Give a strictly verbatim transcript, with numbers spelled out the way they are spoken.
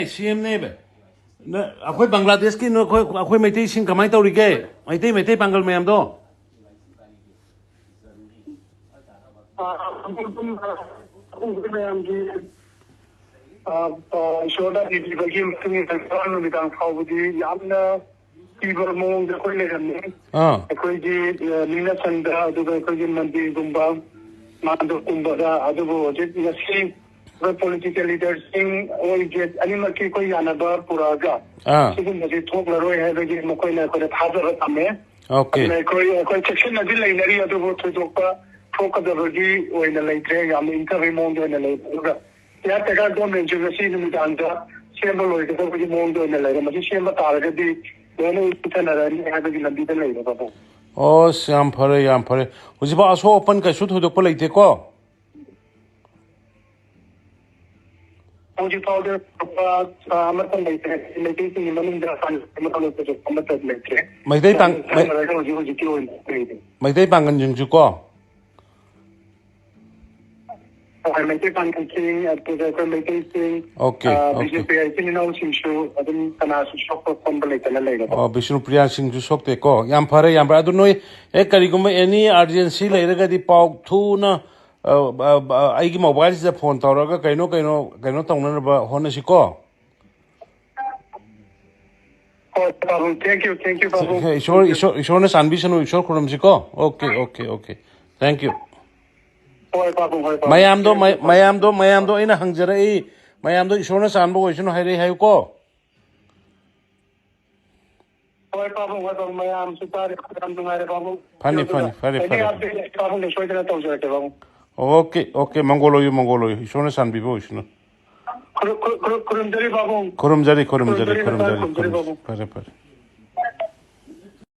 ꯁꯤ ꯑꯦꯝꯅꯦꯕ꯫ ꯅ-, ꯑꯩꯈꯣꯏ ꯕꯪꯒ꯭ꯂꯥꯗꯦꯁꯀꯤ ꯅ-, ꯑꯩꯈꯣꯏ, ꯑꯩꯈꯣꯏ ꯃꯩꯇꯩꯁꯤꯡ ꯀꯃꯥꯏꯅ ꯇꯧꯔꯤꯒꯦ? ꯃꯩꯇꯩ, ꯃꯩꯇꯩ ꯄꯥꯡꯒꯜ ꯃꯌꯥꯝꯗꯣ? ꯑ, ꯑꯗꯨꯝ, ꯑ, ꯑꯗꯨꯝ ꯃꯌꯥꯝꯒꯤ, ꯑ, ꯑ, ꯏꯁꯣꯔꯅ ꯄꯤꯕꯤꯕꯒꯤ ꯃꯇꯨꯡ ꯏꯟꯅ ꯉꯔꯥꯡ ꯅꯨꯃꯤꯗꯥꯡ ꯐꯥꯎꯕꯗꯤ ꯌꯥꯝꯅ ꯀꯤꯕ ꯃꯑꯣꯡꯗ ꯑꯩꯈꯣꯏ ꯂꯩꯔꯝꯃꯤ꯫ ꯑꯥ꯫ ꯑꯩꯈꯣꯏꯒꯤ, ꯑ, ꯅꯤꯡꯅꯁꯪꯗ, ꯑꯗꯨꯒ ꯑꯩꯈꯣꯏꯒꯤ ꯃꯟꯗꯤꯔꯒꯨꯝꯕ, ꯃꯥꯟꯗꯣꯞꯀꯨꯝꯕꯗ, ꯑꯗꯨꯕꯨ ꯍꯧꯖꯤꯛ ꯉꯁꯤ ꯑꯩꯈꯣꯏ ꯄꯣꯂꯤꯇꯤꯀꯦꯜ ꯂꯤꯗꯔꯁꯤꯡ ꯑꯣꯏꯒꯦ ꯑꯅꯤꯃꯛꯀꯤ ꯑꯩꯈꯣꯏ ꯌꯥꯅꯕ ꯄꯨꯔꯛꯑꯒ ꯑꯥ꯫ ꯁꯤꯒꯨꯝꯕꯁꯤ ꯊꯣꯛꯂꯔꯣꯏ ꯍꯥꯏꯕꯒꯤ ꯃꯈꯣꯏꯅ ꯑꯩꯈꯣꯏꯗ ꯊꯥꯖꯕ ꯊꯝꯃꯦ꯫ ꯑꯣꯀꯦ꯫ ꯑꯗꯨꯅ ꯑꯩꯈꯣꯏ, ꯑꯩꯈꯣꯏ ꯆꯦꯛꯁꯤꯟꯅꯗꯤ ꯂꯩꯅꯔꯤ, ꯑꯗꯨꯕꯨ ꯊꯣꯏꯗꯣꯛꯄ ꯊꯣꯛꯀꯗꯕꯒꯤ ꯑꯣꯏꯅ ꯂꯩꯇ꯭ꯔꯦ, ꯌꯥꯝꯅ ꯏꯪꯊꯕꯒꯤ ꯃꯑꯣꯡꯗ ꯑꯣꯏꯅ ꯂꯩꯔꯦ꯫ ꯑꯗꯨꯒ ꯀꯤꯌꯥꯔ ꯇꯦꯀꯔ ꯒꯣꯔꯃꯦꯟꯁꯨ ꯉꯁꯤ ꯅꯨꯃꯤꯗꯥꯡꯗ ꯁꯦꯝꯕ ꯂꯣꯏꯒꯗꯕꯒꯤ ꯃꯑꯣꯡꯗ ꯑꯣꯏꯅ ꯂꯩꯔꯦ꯫ ꯃꯁꯤ ꯁꯦꯝꯕ ꯇꯥꯔꯒꯗꯤ ꯂꯣꯏꯅ ꯏꯪꯊꯅꯔꯅꯤ ꯍꯥꯏꯕꯒꯤ ꯂꯝꯕꯤꯗ ꯂꯩꯔꯦ, ꯄꯥꯕꯨꯡ꯫ ꯑꯣꯁ, ꯌꯥꯝ ꯐꯔꯦ, ꯌꯥꯝ ꯐꯔꯦ꯫ ꯍꯧꯖꯤꯛꯐꯥꯎ ꯑꯁꯣꯛ ꯑꯄꯟ ꯀꯩꯁꯨ ꯊꯣꯏꯗꯣꯛꯄ ꯂꯩꯇꯦꯀꯣ? ꯍꯧꯖꯤꯛ ꯐꯥꯎꯗ ꯑꯃꯠꯇ ꯂꯩꯇ꯭ꯔꯦ꯫ ꯃꯩꯇꯩꯁꯤꯡꯒꯤ ꯃꯅꯨꯡꯗ ꯑꯃꯠꯇ ꯂꯩꯇ꯭ꯔꯦ꯫ ꯃꯩꯇꯩ ꯄꯥꯡ-, ꯃꯩ-, ꯍꯧꯖꯤꯛ ꯍꯧꯖꯤꯛꯀꯤ ꯑꯣꯏꯅ ꯂꯩꯔꯦ꯫ ꯃꯩꯇꯩ ꯄꯥꯡꯒꯟꯁꯤꯡꯁꯨ ꯀꯣ? ꯍꯣꯏ, ꯃꯩꯇꯩ ꯄꯥꯡꯒꯜꯁꯤꯡ, ꯑꯗꯨꯒ ꯑꯩꯈꯣꯏ ꯃꯩꯇꯩꯁꯤꯡ, ꯑꯣꯀꯦ, ꯑ, ꯑꯣꯀꯦ꯫ ꯕꯤꯁꯅꯨꯄ꯭ꯔꯤꯌꯥ ꯏꯆꯤꯟ ꯏꯅꯥꯎꯁꯤꯡꯁꯨ ꯑꯗꯨꯝ ꯀꯅꯥꯁꯨ ꯁꯣꯛꯄ ꯄꯟꯕ ꯂꯩꯇꯅ ꯂꯩꯔꯦꯀꯣ꯫ ꯑꯣ, ꯕꯤꯁꯅꯨꯄ꯭ꯔꯤꯌꯥꯁꯤꯡꯁꯨ ꯁꯣꯛꯇꯦꯀꯣ? ꯌꯥꯝ ꯐꯔꯦ, ꯌꯥꯝ ꯐꯔꯦ꯫ ꯑꯗꯨ ꯅꯣꯏ ꯍꯦꯛ ꯀꯔꯤꯒꯨꯝꯕ ꯑꯦꯅꯤ ꯑꯥꯔꯖꯦꯟꯁꯤ ꯂꯩꯔꯒꯗꯤ ꯄꯥꯎ ꯊꯨꯅ, ꯑ, ꯑ, ꯑ, ꯑꯩꯒꯤ ꯃꯣꯕꯥꯏꯜꯁꯤꯗ ꯐꯣꯟ ꯇꯧꯔꯒ ꯀꯩꯅꯣ, ꯀꯩꯅꯣ, ꯀꯩꯅꯣ ꯇꯧꯅꯅꯕ ꯍꯣꯠꯅꯁꯤꯀꯣ꯫ ꯍꯣꯏ, ꯄꯥꯕꯨꯡ꯫ Thank you, thank you, ꯄꯥꯕꯨꯡ꯫ ꯏꯁꯣꯔ, ꯏꯁꯣꯔ, ꯏꯁꯣꯔꯅ ꯆꯥꯟꯕꯤꯁꯅꯨ, ꯏꯁꯣꯔ ꯈꯨꯔꯨꯝꯁꯤꯀꯣ꯫ Okay, okay, okay. Thank you꯫ ꯍꯣꯏ, ꯄꯥꯕꯨꯡ, ꯍꯣꯏ, ꯄꯥꯕꯨꯡ꯫ ꯃꯌꯥꯝꯗꯣ, ꯃꯌꯥꯝꯗꯣ, ꯃꯌꯥꯝꯗꯣ ꯑꯩꯅ ꯍꯪꯖꯔꯛꯏ, ꯃꯌꯥꯝꯗꯣ ꯏꯁꯣꯔꯅ ꯆꯥꯟꯕ ꯑꯣꯏꯁꯅꯨ ꯍꯥꯏꯔꯛꯏ ꯍꯥꯏꯌꯨꯀꯣ꯫ ꯍꯣꯏ, ꯄꯥꯕꯨꯡ, ꯍꯣꯏ, ꯄꯥꯕꯨꯡ, ꯃꯌꯥꯝꯁꯨ ꯇꯥꯔꯦ, ꯌꯥꯝ ꯅꯨꯡꯉꯥꯏꯔꯦ, ꯄꯥꯕꯨꯡ꯫ ꯐꯅꯤ, ꯑꯗꯨꯒ ꯐꯅꯤ, ꯐꯔꯦ, ꯑꯦꯅꯤ ꯐꯔꯦ, ꯐꯔꯦ꯫ ꯑꯞꯗꯦꯠ ꯄꯥꯕꯨꯡꯗ ꯁꯣꯏꯗꯅ ꯇꯧꯖꯔꯛꯀꯦ, ꯄꯥꯕꯨꯡ꯫ ꯑꯣꯀꯦ, ꯑꯣꯀꯦ, ꯃꯪꯒꯣꯜ ꯑꯣꯏꯌꯨ, ꯃꯪꯒꯣꯜ ꯑꯣꯏꯌꯨ, ꯏꯁꯣꯔꯅ ꯆꯥꯟꯕꯤꯕ ꯑꯣꯏꯁꯅꯨ꯫ ꯈꯨꯔꯨ-, ꯈꯨꯔꯨ-, ꯈꯨꯔꯨ-, ꯈꯨꯔꯨꯝꯖꯔꯤ, ꯄꯥꯕꯨꯡ꯫ ꯈꯨꯔꯨꯝꯖꯔꯤ, ꯈꯨꯔꯨꯝꯖꯔꯤ, ꯈꯨꯔꯨꯝꯖꯔꯤ, ꯈꯨꯔꯨꯝꯖꯔꯤ, ꯈꯨꯔꯨꯝꯖꯔꯤ, ꯈꯨꯔꯨꯝꯖꯔꯤ꯫ ꯄꯥꯕꯨꯡ꯫ ꯐꯔꯦ, ꯐꯔꯦ꯫